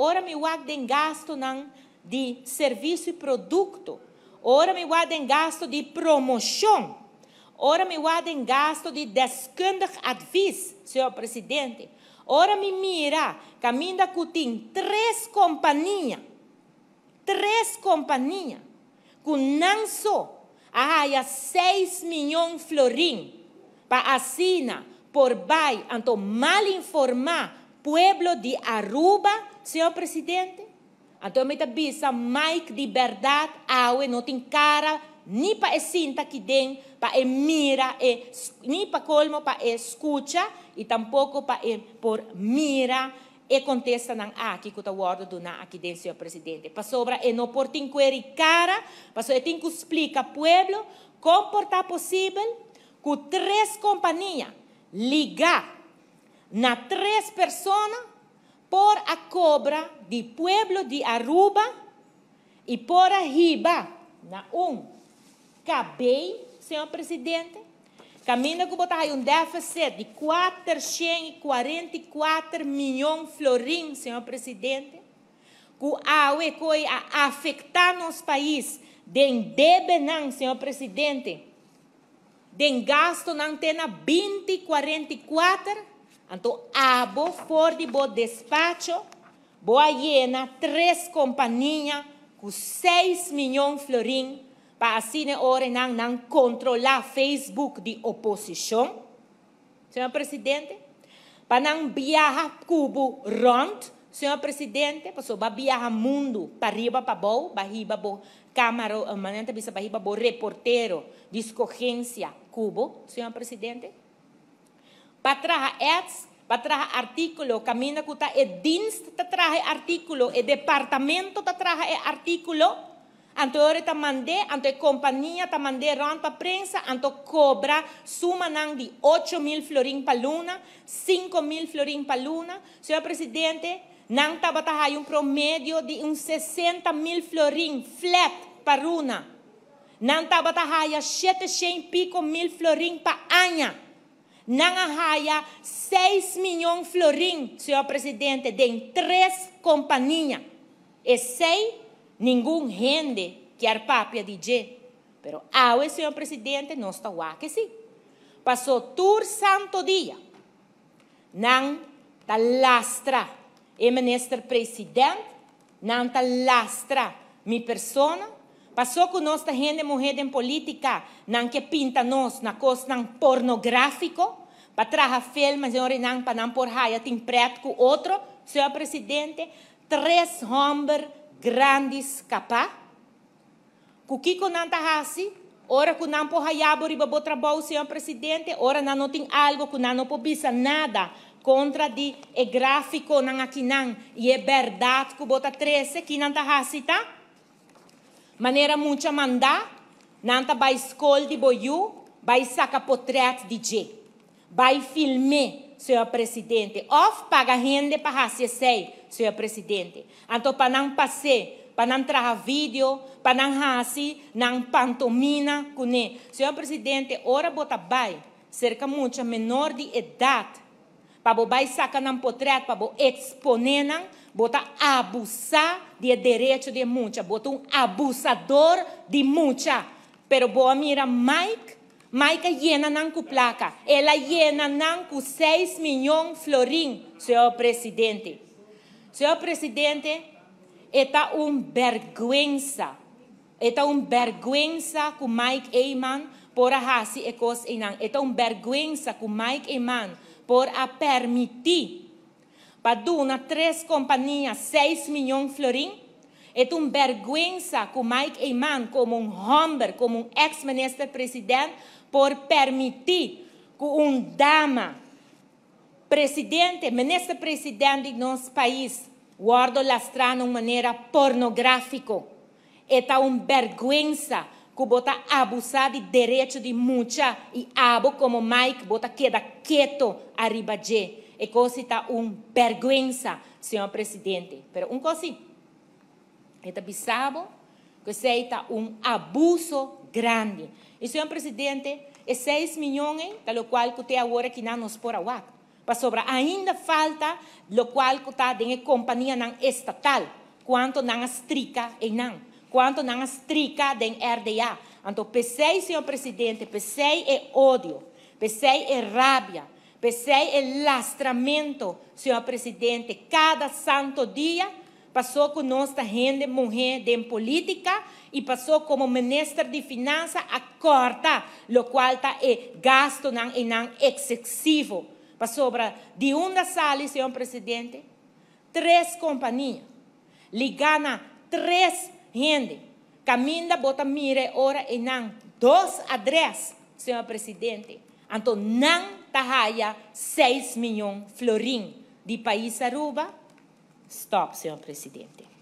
Ora mi wak den gastonan di servicio y producto, ora mi wak den gasto di promocion, ora mi wak den gasto di deskundig advies, señor Presidente, ora mi mira caminda cu tin tres compania, tres compania, cu nan so a haya 6 miyon florin pa asina por bay anto mal informa pueblo di Aruba, señor Presidente. Anto mi ta bisa Mike, di berdad awe no tin cara ni pa e sinta aki den, pa e mira, e, ni pa colmo pa e scucha y tampoco pa e por mira e contestanan aki cu ta wordo duna aki den, señor Presidente. Pasobra e no por tin cueri cara, paso e tin cu splica pueblo con por ta posibel cu tres compania liga na tres persona por a cobra di pueblo di Aruba y por a hiba na un KB, señor Presidente, caminda cu bo ta un deficit di 444 miyon florin, señor Presidente, cu awe coi a afecta nos pais den debenan, señor Presidente, den gastonan te na 2044, anto abo for di bo despacho, bo a yena tres compania cu 6 miyon florin pa asina ora nan controla Facebook di oposicion, señor Presidente, pa nan viaha cu bo rond, señor Presidente, paso bo a viaha mundo pariba pa bou, bo a hiba bo camara, manera bisa, bo a hiba bo reportero di escogencia cu bo, señor Presidente, pa traha ads, pa traha articulo, caminda cu ta e dienst ta traha articulo, e departamento ta traha e articulo, anto ora ta mand'e, anto e compania ta mand'e rond pa prensa, anto cobra sumanan di 8 mil florin pa luna, 5 mil florin pa luna. Señor Presidente, nan tabata haya un promedio di un 60 mil florin flat pa luna. Nan tabata haya 700 pico mil florin pa aña. Nan a haya 6 miyon florin, señor Presidente, den tres compania. Esey, ningun hende kier papia di dje. Pero awe, señor Presidente, nos ta wak si. Paso tur santo dia, nan ta lastra e minister presidente, nan ta lastra mi persona, paso cu nos ta hende muhe den politica, nan ke pinta nos na cosnan pornografico, pa traha film, señor, nan pa nan por haya tin pret cu otro, señor Presidente, tres homber grandi scapa. Cu kico nan ta hasi? Ora cu nan por haya bo riba bo trabou, señor Presidente, ora nan no tin algo cu nan no por bisa nada contra di e graficonan akinan y e berdad cu bo ta trece, ki nan ta hasi ta? Manera mucha manda, nan ta bay scol di bo yiu, bay saca potret di dje. Bay film'e, señor Presidente. Of paga hende pa hasi esey, señor Presidente. Anto pa nan pase, pa nan traha video, pa nan hasi, nan pantomina cune. Señor Presidente, ora bo ta bay, cerca mucha menor di edad, pa bo bay saca nan potret, pa bo expone nan, bo ta abusa di derecho di mucha, bo ta un abusador di mucha. Pero bo a mira Mike, Mike yena nan cu placa. El a yena nan cu 6 miyon florin, señor Presidente. Señor Presidente, ta un berguensa. Ta un berguensa cu Mike Eman por a hasi e cos eynan. Ta un berguensa cu Mike Eman por a permiti pa duna tres compania 6 miyon florin. Ta un berguensa cu Mike Eman, como un homber, como un ex-minister presidente, por permiti cu un dama, presidente, minister presidente di nos pais, wordo lastra di un manera pornografico. Ta un berguensa cu bo ta abusa di derecho di mucha y abo como Mike bo ta keda keto ariba dje. E cos ta un berguensa, señor Presidente. Pero un cos si, ta bisa bo cu esey ta un abuso grandi. Y, señor Presidente, e 6 miyon, ta locual cu te awor aki nos por a wak. Pasobra ainda falta locual cu ta den e companianan estatal, cuanto nan a strica eynan, cuanto nan a strica den RDA. Anto pesey, señor Presidente, pesey e odio, pesey e rabia, pesey e lastramento, señor Presidente, cada santo dia, paso cu nos ta hende muhe den politica y paso como Minister di Finanza a corta locual ta e gastonan eynan excesivo. Pasobra di unda sali, señor Presidente? Tres compania liga na tres hende. Caminda bo ta mira e ora eynan dos adres, señor Presidente. Anto nan ta haya seis miyon florin di pais Aruba? Stop, señor Presidente.